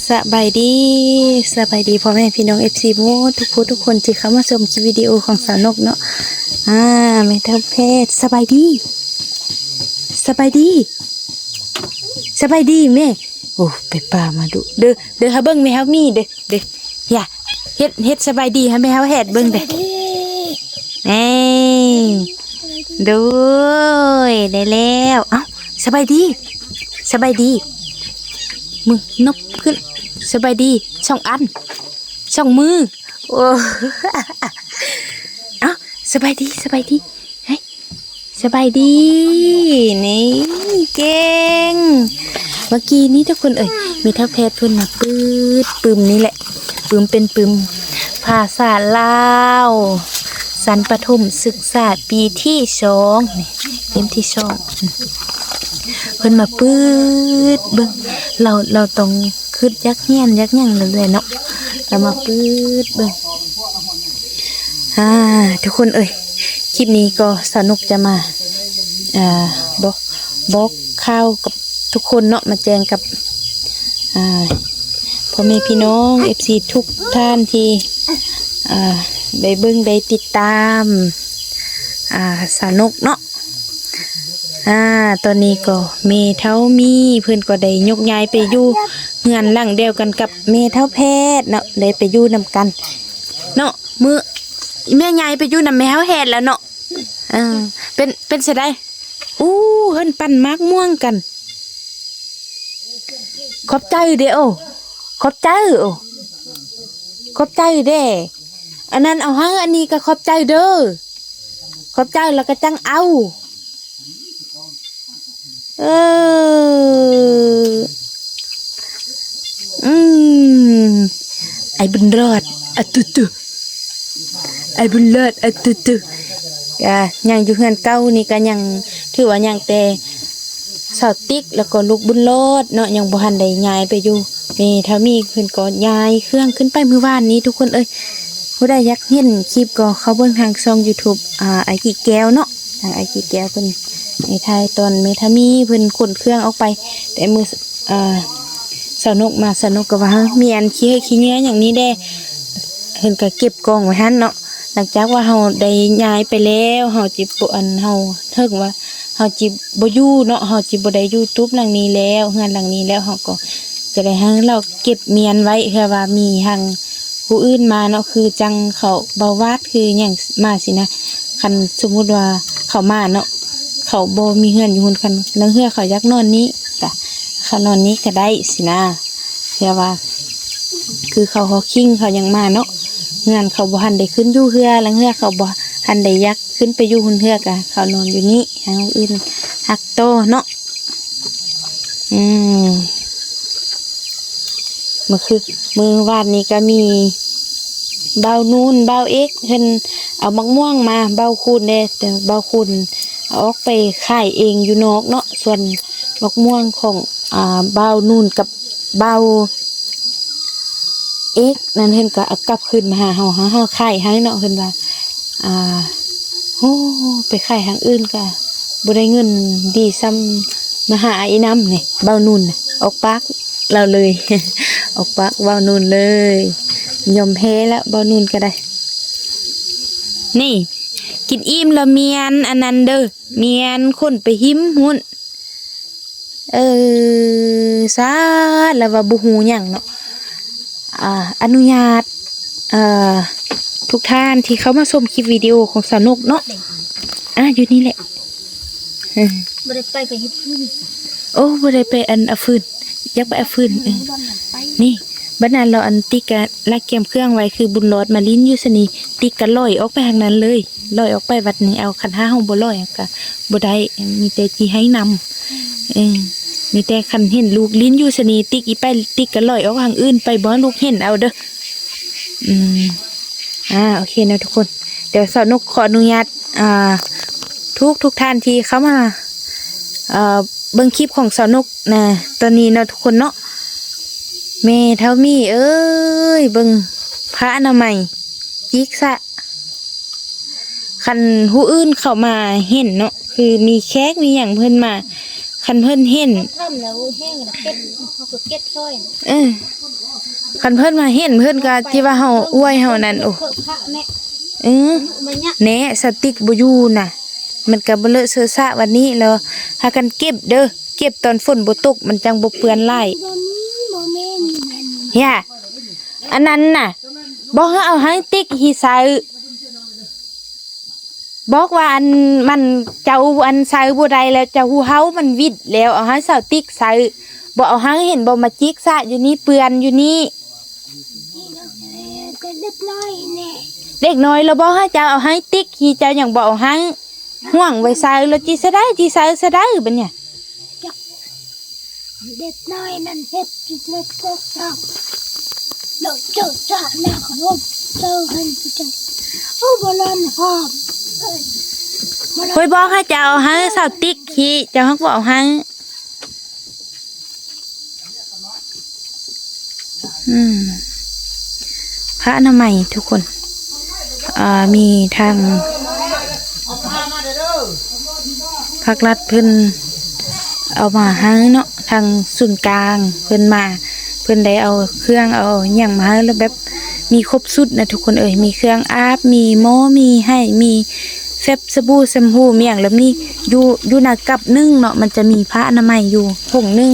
ສະບາຍດີ ສະບາຍດີພໍ່ແມ່ພີ່ນ້ອງເອັຟຊີໝົດທຸກຜູ້ທຸກຄົນທີ່ເຂົ້າມາຊົມຄລິບວິດີໂອຂອງສາວນົກເນາະ. ອາ ແມ່ເຖົ້າແພດ ສະບາຍດີ ສະບາຍດີ ສະບາຍດີແມ່. ໂອ້ ໄປປ່າມາດຸເດີ ເດີ ຫາເບິ່ງແມ່ເຮົາມີເດີ ເດີ ຢ່າ ເຮັດ ເຮັດສະບາຍດີໃຫ້ແມ່ເຮົາແຮດເບິ່ງເດີ. ເອີ ໂດຍ ໄດ້ແລ້ວ. ເອົ້າ ສະບາຍດີ ສະບາຍດີ ມືນົບຂຶ້ນ ສະບາຍດີສອງອັນ ສອງມື. ໂອ້ ເອົ້າ ສະບາຍດີ ສະບາຍດີ ເຮີ້ຍ ສະບາຍດີ. ນີ້ເກັ່ງ ເມື່ອກີ້ນີ້ທຸກຄົນເອີຍ ມີທັກແພດເພິ່ນມາປຶດປຶມນີ້ແຫຼະ ປຶມເປັນປຶມພາສາລາວ ຊັ້ນປະຖົມສຶກສາປີທີສອງ ນີ້ ເຫຼັ້ມທີສອງ ເພິ່ນມາປຶດເບິ່ງ ລາວ ລາວຕ້ອງຄຶດຢາກຮຽນຢາກຫຍັງນັ້ນແຫຼະເນາະ ລາວມາປຶດເບິ່ງ. ອາ ທຸກຄົນເອີຍ ຄລິບນີ້ກໍສາວນົກຈະມາ ອາ ບອກ ບອກຂ່າວກັບທຸກຄົນເນາະ ມາແຈ້ງກັບ ອາ ພໍ່ແມ່ພີ່ນ້ອງເອັຟຊີທຸກທ່ານທີ່ ອາ ໄດ້ເບິ່ງໄດ້ຕິດຕາມ ອາ ສາວນົກເນາະ. ອາ ຕອນນີ້ກໍແມ່ເຖົ້າມີເພິ່ນກໍໄດ້ຍົກຍ້າຍໄປຢູ່ເຮືອນຫຼັງດຽວກັນກັບແມ່ເຖົ້າແພດເນາະ ໄດ້ໄປຢູ່ນຳກັນເນາະ. ມື້ ແມ່ຍ້າຍໄປຢູ່ນຳແມ່ເຖົ້າແພດແລ້ວເນາະ. ເອີ ເປັນ ເປັນຈັ່ງໃດ? ອູ້ ເພິ່ນປັ່ນໝາກມ່ວງກັນ. ຂອບໃຈເດ້ ໂອ້ ຂອບໃຈ ໂອ້ ຂອບໃຈເດ້. ອັນນັ້ນເອົາໃຫ້, ອັນນີ້ກໍຂອບໃຈເດີ້. ຂອບໃຈແລ້ວກໍຈັ່ງເອົາ. ເອີ ອືມ ໄອ້ບຸນລອດ ອະຕຸຕຸ ໄອ້ບຸນລອດ ອະຕຸຕຸ. ກະຍັງຢູ່ເຮືອນເກົ່ານີ້ ກະຍັງ ຖືວ່າຍັງແຕ່ສາວຕິກ ແລ້ວກໍລູກບຸນລອດເນາະ ຍັງບໍ່ທັນໄດ້ຍ້າຍໄປຢູ່. ແມ່ເຖົ້າມີເພິ່ນກໍຍ້າຍເຄື່ອງຂຶ້ນໄປມື້ວານນີ້ ທຸກຄົນເອີຍ. ຜູ້ໃດຢາກເຫັນຄລິບກໍເຂົ້າເບິ່ງທາງຊ່ອງຢູທູບ ອາ ອ້າຍກີແກ້ວເນາະ. ທາງອ້າຍກີແກ້ວເພິ່ນໄດ້ຖ່າຍຕອນແມ່ເຖົ້າມີເພິ່ນຂົນເຄື່ອງອອກໄປ ແຕ່ມື້ ອາ ສາວນົກມາ ສາວນົກກໍວ່າ ມີອັນຂີ້ເຫື່ອຂີ້ເຫຍື້ອຫຍັງນີ້ແດ່ ເພິ່ນກໍເກັບກອງໄວ້ຫັ້ນເນາະ. ຫຼັງຈາກວ່າເຮົາໄດ້ຍ້າຍໄປແລ້ວ ເຮົາຈິບໍ່ ອັນ ເຮົາ ເຖິງວ່າເຮົາຈິບໍ່ຢູ່ເນາະ ເຮົາຈິບໍ່ໄດ້ຢູ່ຕູບຫຼັງນີ້ແລ້ວ ເຮືອນຫຼັງນີ້ແລ້ວ ເຮົາກໍຈະໄດ້ໃຫ້ລາວເກັບມ້ຽນໄວ້ ເພື່ອວ່າມີທາງຜູ້ອື່ນມາເນາະ ຄືຈັ່ງເຂົາເບົາວາດ ຄືຫຍັງມາຊີ້ນະ. ຄັນສົມມຸດວ່າເຂົາມາເນາະ ເຂົາບໍ່ມີເຮືອນຢູ່ຮຸ່ນ ຄັນລາງເທື່ອເຂົາຢາກນອນນີ້ ກະເຂົານອນນີ້ກໍໄດ້ຊີ້ນະ. ເພື່ອວ່າ ຄືເຂົາຮອຄິງເຂົາຍັງມາເນາະ ເຮືອນເຂົາບໍ່ທັນໄດ້ຂຶ້ນຢູ່ເທື່ອ ລາງເທື່ອເຂົາບໍ່ທັນໄດ້ຢາກຂຶ້ນໄປຢູ່ຮຸ່ນເທື່ອ ກະເຂົານອນຢູ່ນີ້ ໃຫ້ຄົນອື່ນຮັກຕໍ່ເນາະ. ອືມ ມື້ຄື ມື້ວານນີ້ກໍມີບ່າວນູນ ບ່າວເອກ ເພິ່ນເອົາໝາກມ່ວງມາ ບ່າວຄູນເດ້ ແຕ່ບ່າວຄູນເອົາອອກໄປຂາຍເອງຢູ່ນອກເນາະ. ສ່ວນໝາກມ່ວງຂອງ ອ່າ ບ່າວນູນກັບບ່າວເອກນັ້ນ ເພິ່ນກໍເອົາກັບຄືນມາຫາເຮົາ ເຮົາ ເຮົາຂາຍໃຫ້ເນາະ. ເພິ່ນວ່າ ອ່າ ໂອ້ ໄປຂາຍທາງອື່ນກະບໍ່ໄດ້ເງິນດີສ່ຳມາຫາອີ່ນຳນີ້ ບ່າວນູນນະ. ອອກປາກລາວເລີຍ ອອກປາກບ່າວນູນເລີຍ. ຍອມແພ້ລະ ບ່າວນູນກໍໄດ້. ນີ້ ກິນອີ່ມລະມ້ຽນອັນນັ້ນເດີ້ ມ້ຽນຂົນໄປຫິ້ມພຸ້ນ. ເອີ ສາດ ລະວ່າບໍ່ຮູ້ຫຍັງເນາະ. ອາ ອະນຸຍາດ ເອີ ທຸກທ່ານທີ່ເຂົ້າມາຊົມຄລິບວິດີໂອຂອງສາວນົກເນາະ. ອາ ຢູ່ນີ້ແຫຼະ. ເອີ ບໍ່ໄດ້ໄປກໍເຮັດຟືນ. ໂອ້ ບໍ່ໄດ້ໄປອັນເອົາຟືນ ຢາກໄປເອົາຟືນ. ເອີ ນີ້ ບັດນັ້ນລາວອັນຕິກກະລະກຽມເຄື່ອງໄວ້ ຄືບຸນລອດມາຫຼິ້ນຢູ່ຊະນີ້ ຕິກກະລອຍອອກໄປທາງນັ້ນເລີຍ. ລອຍອອກໄປວັດນີ້ ເອົາ ຄັນຖ້າເຮົາບໍ່ລອຍກໍບໍ່ໄດ້ ມີແຕ່ຊິໃຫ້ນຳ. ເອີ ມີແຕ່ຄັນເຫັນລູກຫຼິ້ນຢູ່ຊະນີ້ ຕິກອີໄປ ຕິກກໍລອຍອອກທາງອື່ນໄປ ບໍ່ໃຫ້ລູກເຫັນເອົາເດີ້. ອືມ ອາ ໂອເຄເນາະທຸກຄົນ. ດຽວສາວນົກຂໍອະນຸຍາດ ອ່າ ທຸກໆທ່ານທີ່ເຂົ້າມາ ເອີ ເບິ່ງຄລິບຂອງສາວນົກນະ ຕອນນີ້ເນາະທຸກຄົນເນາະ. ແມ່ເຖົ້າມີເອີຍ ເບິ່ງຜ້າອະນາໄມ ຈິກຊະ. ຄັນຜູ້ອື່ນເຂົ້າມາເຫັນເນາະ ຄືມີແຂກມີຫຍັງເພິ່ນມາ ເ ຄັນເພິ່ນເຫັນ ຖ້ຳແລ້ວແຫ້ງແລ້ວເກັບ ເຮົາກໍເກັບຊ່ອຍ ເອີ ຄັນເພິ່ນມາເຫັນ ເພິ່ນກໍຊິວ່າເຮົາອວຍເຮົານັ້ນ. ໂອ້ ເພິ່ນພະແມ່ ເອີ ມາຍະ ແນ່ ສະຕິກບໍ່ຢູ່ນະ ມັນກໍບໍ່ເລາະເຊາະຊະວັນນີ້ແລ້ວ. ພາກັນເກັບເດີ ເກັບຕອນຝົນບໍ່ຕົກ ມັນຈັ່ງບໍ່ເປື້ອນຫຼາຍ. ບໍ່ມີ ບໍ່ແມ່ນ ຢ່າ ອັນນັ້ນນະ ບອກໃຫ້ເອົາຫາງຕິກຫີໃສ່ ບອກວ່າອັນ ມັນ ເຈົ້າອັນໃສ່ບໍ່ໄດ້ແລ້ວ ເຈົ້າຮູ້ເຮົາມັນວິດແລ້ວ ເອົາຫາງສາວຕິກໃສ່ ບໍ່ເອົາຫາງ ເຫັນບໍ່ ມາຈິກສະຢູ່ນີ້ ເປື້ອນຢູ່ນີ້. ເດັກນ້ອຍແນ່ ເດັກນ້ອຍລະບອກໃຫ້ເຈົ້າເອົາຫາງຕິກຫີ ເຈົ້າຍັງບໍ່ເອົາຫາງ ຫ່ວງໄວ້ໃສ່ ແລ້ວຈິສະໄດ ຈິໃສ່ສະໄດບັດນີ້. ເດັກນ້ອຍນັ້ນເຮັດເລັກໆ ເຈົ້າ ເຈົ້າຈະນະ ເຈົ້າຫັ້ນ ເຈົ້າ ໂອ້ ບໍ່ລອນຫອມ ຂ້ອຍບອກໃຫ້ເຈົ້າເອົາໃຫ້ສາວຕິກຂີ້ ເຈົ້າຮັກບໍ່ເອົາໃຫ້. ອືມ ພະອະນາໄມທຸກຄົນ ອ່າ ມີທາງພາກລັດເພິ່ນເອົາມາໃຫ້ເນາະ ທາງສູນກາງເພິ່ນມາ ເພິ່ນໄດ້ເອົາເຄື່ອງເອົາຫຍັງມາໃຫ້ ແລ້ວແບບມີຄົບຊຸດນະທຸກຄົນເອີຍ ມີເຄື່ອງອາບ ມີໝໍ້ ມີໄຫ້ ມີ ແຟບ ສະບູ ແຊມພູ ມີຫຍັງ ແລ້ວມີຢູ່ ຢູ່ໜ້າກັບໜຶ່ງເນາະ ມັນຈະມີຜ້າອະນາໄມຢູ່ຖົງໜຶ່ງ.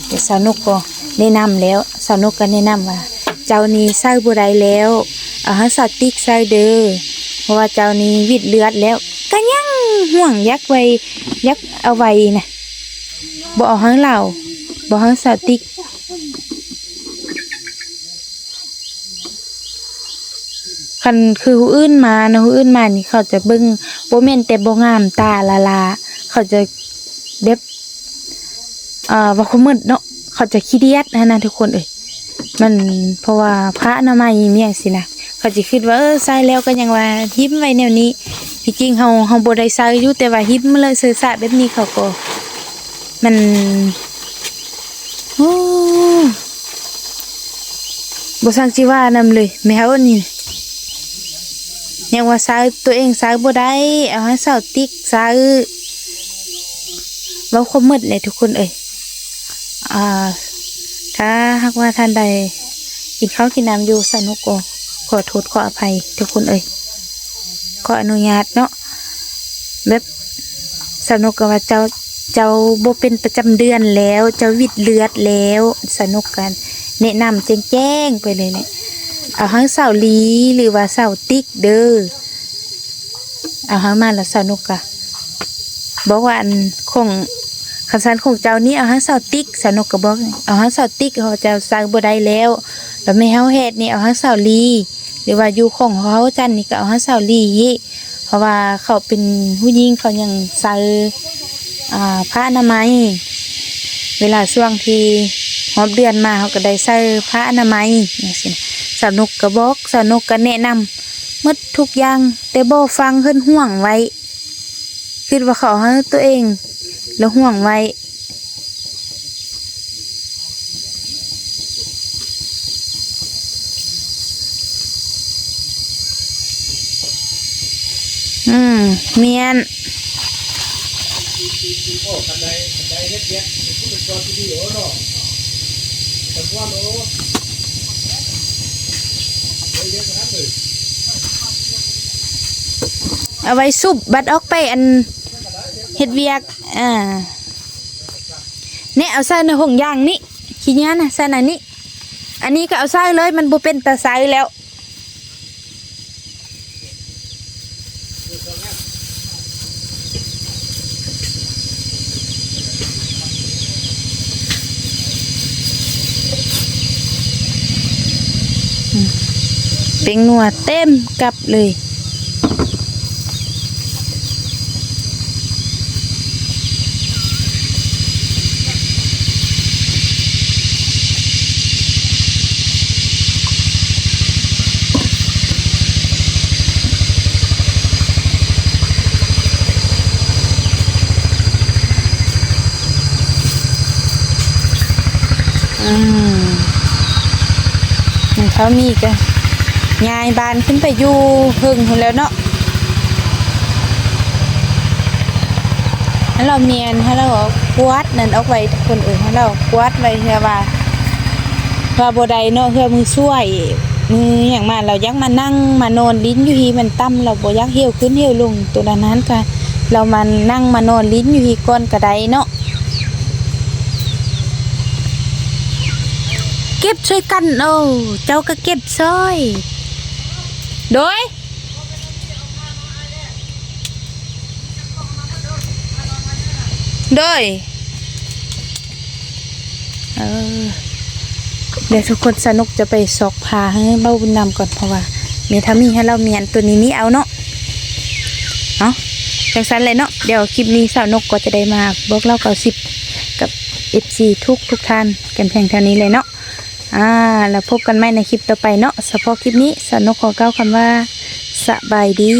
ແຕ່ສາວນົກກໍແນະນຳແລ້ວ ສາວນົກກໍແນະນຳວ່າ ເຈົ້ານີ້ໃສ່ບໍ່ໄດ້ແລ້ວ ເອົາໃຫ້ສາວຕິກໃສ່ເດີ ເພາະວ່າເຈົ້ານີ້ຫວິດເລືອດແລ້ວ. ກໍຍັງຫ່ວງ ຢາກໄວ້ ຢາກເອົາໄວ້ນະ ບໍ່ເອົາໃຫ້ລາວ ບໍ່ໃຫ້ສາວຕິກ. ຄັນຄືຜູ້ອື່ນມານະ ຜູ້ອື່ນມານີ້ເຂົາຈະເບິ່ງ ບໍ່ແມ່ນແຕ່ບໍ່ງາມຕາລະລາ ເຂົາຈະແບບ ເອີ ເວົ້າຄວາມໝົດເນາະ ເຂົາຈະຂີ້ດຽດຫັ້ນນະທຸກຄົນເອີຍ. ມັນ ເພາະວ່າຜ້າອະນາໄມອີ່ຫຍັງຊີ້ນະ ເຂົາຈະຄິດວ່າ ເອີ ໃສ່ແລ້ວກໍຍັງວ່າຖິ້ມໄວ້ແນວນີ້ ທີ່ຈິງເຮົາ ເຮົາບໍ່ໄດ້ໃສ່ຢູ່ ແຕ່ວ່າຖິ້ມມາເລີຍເຊີະສະແບບນີ້ ເຂົາກໍ ມັນ ໂອ້ ບໍ່ຊ່າງຊິວ່ານຳເລີຍ ແມ່ເຮົານີ້ ຍັງວ່າໃຊ້ຕົວເອງໃຊ້ບໍ່ໄດ້ ເອົາໃຫ້ສາວຕິກໃຊ້ ເວົ້າຄວາມໝົດແຫຼະທຸກຄົນເອີຍ. ອ່າ ຖ້າຫາກວ່າທ່ານໃດກິນເຂົ້າກິນນ້ຳຢູ່ ສາວນົກກໍຂໍໂທດຂໍອະໄພທຸກຄົນເອີຍ. ຂໍອະນຸຍາດເນາະ ແບບສາວນົກກໍວ່າ ເຈົ້າ ເຈົ້າບໍ່ເປັນປະຈຳເດືອນແລ້ວ ເຈົ້າຫວິດເລືອດແລ້ວ. ສາວນົກກໍແນະນຳແຈ້ງໆໄປເລີຍແຫຼະ ເອົາໃຫ້ສາວລີ ຫຼືວ່າສາວຕິກເດີ ເອົາໃຫ້ມາແລ້ວ ສາວນົກກໍບອກວ່າ ອັນຂອງ ຄັນຊັ້ນຂອງເຈົ້ານີ້ເອົາໃຫ້ສາວຕິກ ສາວນົກກໍບອກ ເອົາໃຫ້ສາວຕິກ ເພາະວ່າເຈົ້າໃຊ້ບໍ່ໄດ້ແລ້ວ ແລ້ວແມ່ເຮົາເຮັດນີ້ເອົາໃຫ້ສາວລີ ຫຼືວ່າຢູ່ຂອງເຮົາຈັ່ງນີ້ກໍເອົາໃຫ້ສາວລີ ເພາະວ່າເຂົາເປັນຜູ້ຍິງ ເຂົາຍັງໃສ່ ອ່າ ຜ້າອະນາໄມ ເວລາຊ່ວງທີ່ຮອບເດືອນມາ ເຮົາກໍໄດ້ໃສ່ຜ້າອະນາໄມຈັ່ງຊີ້ນະ. ສາວນົກກໍບອກ ສາວນົກກໍແນະນຳໝົດທຸກຢ່າງ ແຕ່ບໍ່ຟັງ ເພິ່ນຫວງໄວ້ ຄິດວ່າເຂົາເອົາໃຫ້ຕົວເອງ ແລ້ວຫວງໄວ້. ອືມ ແມ່ນ ເອົາໄວ້ຊຸບ ບັດອອກໄປ ອັນ ເຮັດວຽກ ອ່າ ແນ່ ເອົາໃສ່ໃນຖົງຢາງນີ້ ຂີ້ເຫຍື້ອນະ ໃສ່ໃນນີ້ ອັນນີ້ກໍເອົາໃສ່ເລີຍ ມັນບໍ່ເປັນຕາໃສ່ແລ້ວ. ອືມ ເປັງນົວເຕັມກັບເລີຍ. ອືມ ແມ່ເຖົ້າມີກໍຍ້າຍບ້ານຂຶ້ນໄປຢູ່ເທິງພຸ້ນແລ້ວເນາະ. ຫັ້ນລະ ແມ່ນ ຫັ້ນລະ ກວາດນັ້ນອອກໄວ້ ທຸກຄົນເອີຍ ໃຫ້ລາວກວາດໄວ້ ເພື່ອວ່າ ວ່າບໍ່ໄດ້ເນາະ ເພື່ອມື້ຊ່ວຍ ມື້ຫຍັງມາ ລາວຢາກມານັ່ງມານອນຫຼິ້ນຢູ່ທີ່ມັນຕ່ຳ ລາວບໍ່ຢາກຫ່ຽວຂຶ້ນຫ່ຽວລົງ ໂຕນັ້ນຫັ້ນກະ ລາວມານັ່ງມານອນຫຼິ້ນຢູ່ທີ່ກ່ອນກະໄດ້ເນາະ. ເກັບຊ່ວຍກັນ ໂອ້ ເຈົ້າກະເກັບຊ່ອຍ ໂດຍ ໂດຍ ເອີ ດຽວທຸກຄົນ ສາວນົກຈະໄປຊອກຜ້າໃຫ້ເບົາບຸນນຳກ່ອນ ເພາະວ່າມີຖ້າມີໃຫ້ລາວ ມີອັນໂຕນີ້ມີເອົາເນາະ. ເອົາ ຈັ່ງຊັ້ນແຫຼະເນາະ ດຽວຄລິບນີ້ສາວນົກກໍຈະໄດ້ມາບອກເລົ່າເກົ້າສິບກັບເອັຟຊີທຸກໆທ່ານກັນພຽງເທົ່ານີ້ແຫຼະເນາະ. ອາ ແລ້ວພົບກັນໃໝ່ໃນຄລິບຕໍ່ໄປເນາະ. ສະເພາະຄລິບນີ້ ສາວນົກຂໍກ່າວຄຳວ່າ ສະບາຍດີ.